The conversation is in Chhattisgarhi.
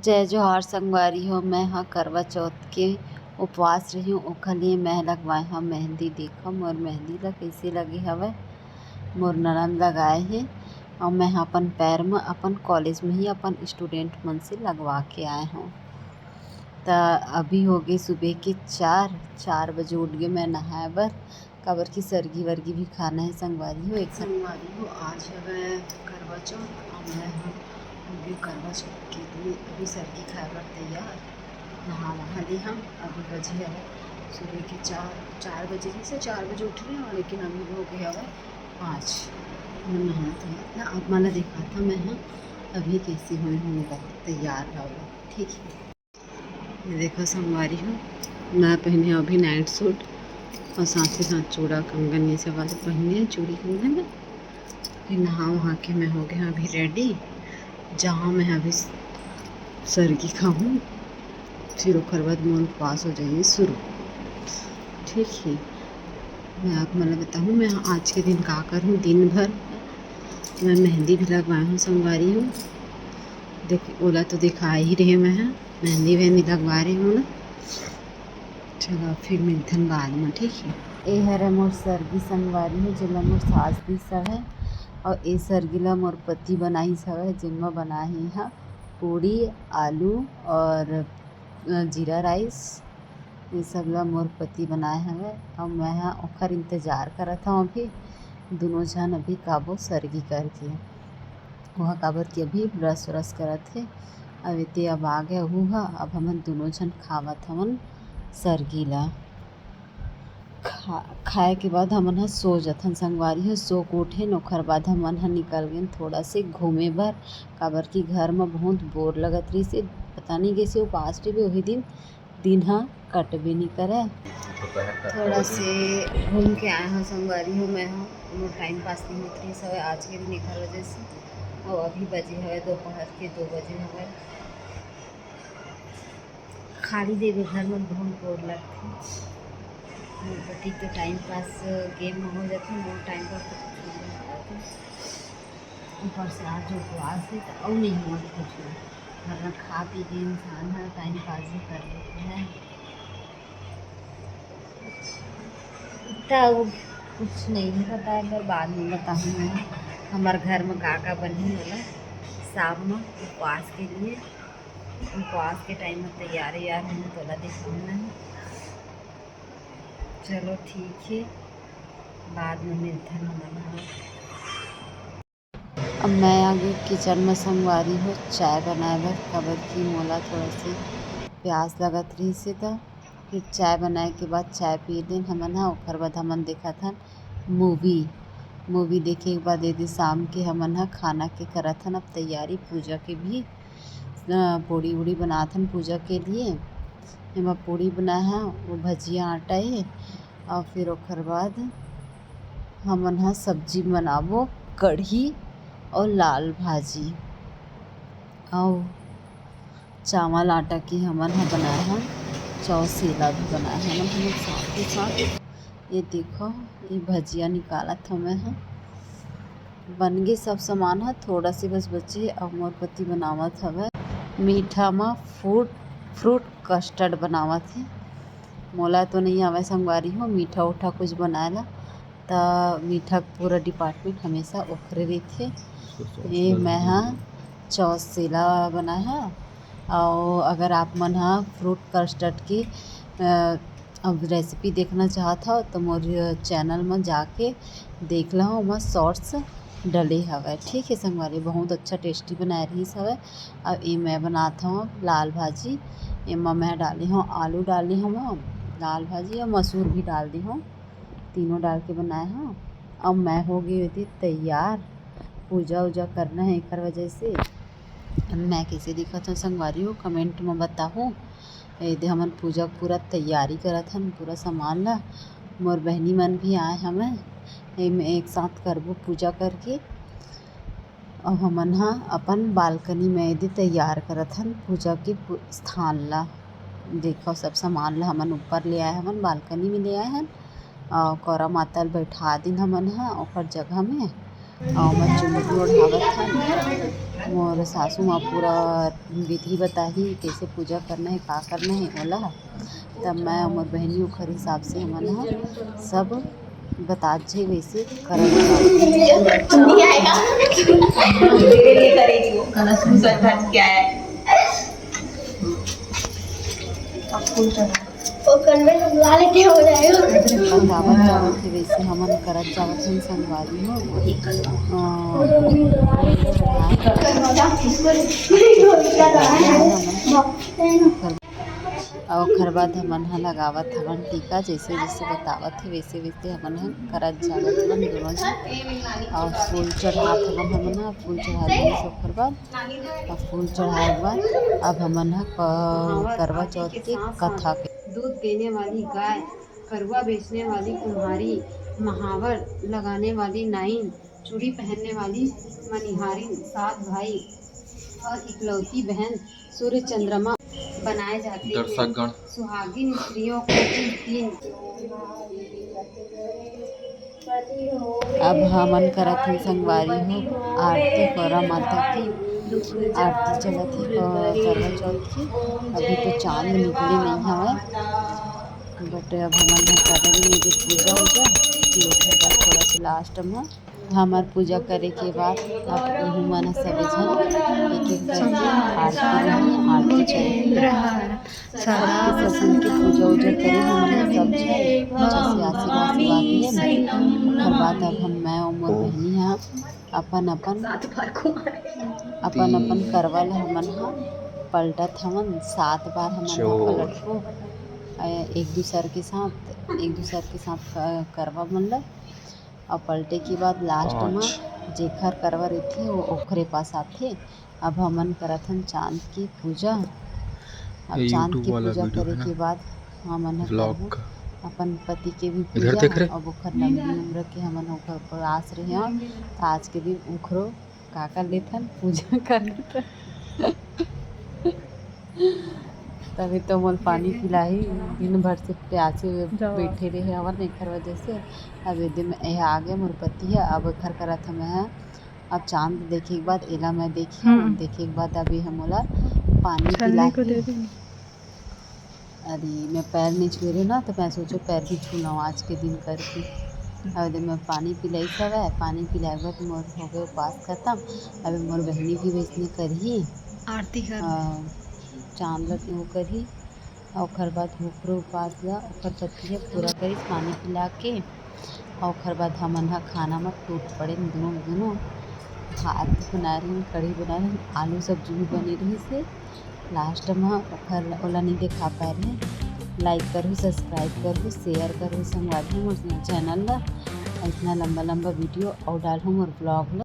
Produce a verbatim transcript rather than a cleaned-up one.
जय जोहार संगवारी हो, मैं ह करवा चौथ के उपवास रही हूँ, ओखर लिए मैं लगवाए हव मेहंदी। देखो मोर मेहंदी ला कइसे लगे हवय, मोर ननद लगाए हे। अउ मैं ह अपन पैर म अपन कॉलेज में ही अपन स्टूडेंट मन से लगवा के आए हव। त अभी हो गए सुबह के चार, चार बजे उठ गए मैं नहाए बर, काबर कि सरगी वरगी भी खाना है संगवारी हो। एक संगवारी हो, आज हवय करवा चौथ, अउ मैं ह अभी करवा चौथ के दिन अभी सरगी खाए बर तैयार। नहा वहा ले हम, अभी बजे हवय सुबह के चार, चार बजे, जैसे चार बजे उठ रहे हैं, लेकिन अभी हो गए हवय पाँच। मैं नहा तो ना, आप मन ला दिखात हव मैं ह अभी कैसे होए हूँ तैयार हवय, ठीक है। ये देखो संगवारी हो, मैं पहने हव अभी नाइट सूट अउ साथ ही साथ चूड़ा कंगन ये सब वाले पहने हव, चूड़ी कंगन। फिर नहा वहा के मैं हो गए हव अभी रेडी, जाहूँ मैं अभी सरगी खाहूँ, फिर ओकर बाद मोर उपवास हो जाही शुरू। ठीक है, मैं आप मन ला बताहूँ मैं आज के दिन का करहूँ। दिन भर मैं मेहंदी भी लगवाए हूँ संगवारी हो, देख ओला तो दिखा ही रहे मैं ह। मेहंदी वेहंदी लगवा रहे हव ना। चलो फिर मिलथन बाद में, ठीक है। ए हरे मोर सरगी संगवारी हो, जेला मोर सास दिस हवय, अउ ए सरगी ला मोर पति बनाइस हवय, जेमा बनाए हे ह पूड़ी, आलू और अ, जीरा राइस, ये सब ला मोर पति बनाए हवय, अउ मैं ह ओखर इंतजार करत हव अभी। दुनों झन अभी खाबो सरगी करके। ओहा काबर कि अभी ब्रश व्रश करत हे। अब एती अब आ गया हू ह, अब हमन दुनों झन खावत हवन सरगी ला। खा-, खाए के बाद हमन ह सो जथन संगवारी हो, सो के उठेन, ओखर बाद हमन ह निकल गेन थोड़ा से घूमे बर, काबर कि घर म बहुत बोर लगत रहिस हे। पता नहीं कइसे उपास रहिबे, ओही दिन, दिन ह कटबे नहीं करय। थोड़ा से घूम के आए हव संगवारी हो, मैं ह मोर टाइम पास नहीं होत रहिस हवय आज के दिन, एकर वजह से। अउ अभी बजे हवय दोपहर के दो बजे हवय। खाली देवे घर में बहुत बोर लगथे। मोर पति के टाइम पास गेम में हो जाथे, मोर टाइम पास तो कुछ नहीं हो पाथे। ऊपर से आज उपवास हे, तो अउ नहीं होवत कुछ। घर में खा पी के इंसान ह टाइम पास भी कर लेथे। त कुछ नहीं है पता है, पर बाद में बताहूँ मैं हमार घर में का का बनही वाला शाम में उपवास के लिए। उपवास के टाइम में तैयार यार हूँ, तोला दिखाऊँ मैं। चलो ठीक है, बाद में मिलथन हमन ह। अब मैं आ गई किचन में संगवारी हो चाय बनाए बर, काबर कि मोला थोड़ा से प्यास लगत रहिस हे, त फिर चाय बनाए के बाद चाय पी लेन हमन ह। ओकर बाद हमन देखत हन मूवी। मूवी देखे के बाद एदे शाम के हमन ह खाना के करत हन अब तैयारी, पूजा के भी। अ, पूड़ी उड़ी बनात हन पूजा के लिए। एमा पूड़ी बनाए हन, वो भजिया आटा हे, अउ फिर ओकर बाद हमन ह सब्जी बनाबो, कढ़ी अउ लाल भाजी अउ चावल आटा के हमन ह बनाए हन, चौसेला भी बनाए हन हमन साथ ही साथ। ये देखो, ये भजिया निकालत हवं मैं ह। बन गे सब सामान ह, थोड़ा से बस बचे हे। अउ मोर पति बनावत हवय मीठा म फ्रूट, फ्रूट कस्टर्ड बनावत हे। मोला तो नइ आवय संगवारी हो मीठा उठा कुछ बनाए ला, त मीठा के पूरा डिपार्टमेंट हमेशा ओखरे रहिथे। ये मैं ह चौसेला बनाए हव, अउ अगर आप मन ह फ्रूट कस्टर्ड के, अ, अब रेसिपी देखना चाहत हव, त मोर चैनल म जाके देख लव, ओमा शॉर्ट्स डले हवय। ठीक हे संगवारी, बहुत अच्छा टेस्टी बनाए रहिस हवय। अब ए मैं बनात हव लाल भाजी, एमा मैं डाले हव आलू, डाले हव लाल भाजी, अउ मसूर भी डाल दे हव, तीनों डाल के बनाए हव। अब मैं हो गई होती तैयार, पूजा उजा करना है, एकर वजह से। अब मैं कैसे दिखत हव संगवारी हो, कमेंट म बताहू। एदे हमन पूजा के पूरा तैयारी करत हन, पूरा सामान ला। मोर बहिनी मन भी आए हवय, एमे एक साथ करबो पूजा करके। अउ हमन ह अपन बालकनी में एदे तैयार करत हन पूजा के पु-, स्थान ला। देखो, सब सामान ला हमन ऊपर ले आए हवन, बालकनी में ले आए हन। अउ कौरा माता ल बैठा दिन हमन ह ओकर जगह में। अउ मैं चुनरी ओढ़ावत हन। मोर सासू माँ पूरा विधि बताही, कैसे पूजा करना है, का करना है ओला। तब मैं अउ मोर बहिनी ओखर हिसाब से हमन ह सब बतात जे वैसे करत जाबो। नहीं आएगा। मेरे लिए करेगी वो। कलश में शरबत क्या है? वो कन्वे में बुला लेके हो जाएगा। बतावत जावत हे वैसे हमन करत जावत हन संगवारी हो। अ, अउ ओखर बाद हमन ह लगावत हवन टीका, जैसे जैसे बतावत हे वैसे वैसे हमन ह करत जावत हवन दोनों झन। अउ फूल चढ़ात हवन हमन ह, फूल चढ़ा दिस ओखर बाद, अउ फूल चढ़ाए के बाद अब हमन ह क-, करवा चौथ के कथा के दूध देने वाली गाय, करुआ बेचने वाली कुम्हारी, महावर लगाने वाली नाइन, चूड़ी पहनने वाली मनिहारिन, सात भाई और इकलौती बहन सूर्य चंद्रमा बनाए जाते हैं। दर्शकगण। सुहागिन स्त्रियों को इस दिन अब हमन करत हन संगवारी हो आरती, करा माता की आरती चलत हे, क-, करवा चौथ की। अभी तो चांद निकले नहीं हवय, but अब हमन ह करन में जो पूजा उजा, फिर ओकर बाद थोड़ा सा लास्ट में हमर पूजा करे के बाद अब उहू मन ह सबे झन एक एक करके आरती में आरती चढ़ाही। सदा सत्संग के पूजा उजा करे हमन ह सब झन, जैसे आशीर्वाद वाशीर्वाद लेन। ओकर बाद अब हम, मैं अउ मोर बहिनी ह अपन अपन, अपन अपन करवा ल हमन ह पलटत हवन। सात बार हमन ह पलटबो, अ, एक दूसर के साथ, एक दूसर के साथ क-, करवा मन ल। अउ पलटे के बाद लास्ट म जेखर करवा रहिथे, वो ओखरे पास आथे। अब हमन करत हन चांद के पूजा। अब चांद के पूजा करे के बाद हमन ह करबो अपन पति के भी पूजा। अब ओखर नवमी उम्र के हमन ओखर उपवास रहे हन, त आज के दिन ओखरो का कर लेथन, पूजा कर लेथन। तभी तो मोल पानी पिलाही, दिन भर से प्यासे हुए बैठे रहे हवन, एखर वजह से। अब एदे में यह आगे मोर पति है, अब एखर करत हन मैं ह। अब चांद देखे के बाद एला मैं देखे हूँ, देखे के बाद अभी हम ओला पानी पिलाही। अरे, मैं पैर नहीं छुए रहे ना, तो मैं सोचो पैर भी छू लूँ आज के दिन करके। अब एदे मैं पानी पिलाई सब है, पानी पिलाए के बाद मोर हो गए उपास खत्म। अभी मोर बहिनी भी वैसने करही, आरती कर। अ, चांद ल वो करही, अउ ओखर बाद ओखरो उपास ल ओखर पति ह पूरा करिस पानी पिला के। अउ ओखर बाद हमन ह खाना म टूट पड़ेन दुनों, दुनों। भात बनाए रहेन, कढ़ी बनाए रहेन, आलू सब्जी भी बने रहिस हे। लास्ट म ओखर, ओला नइ देखा पाए रहेन। लाइक करहू, सब्सक्राइब करहू, शेयर करहू संगवारी हो मोर चैनल ल। अइसना लंबा लंबा वीडियो अउ डालहूँ मोर ब्लॉग ल।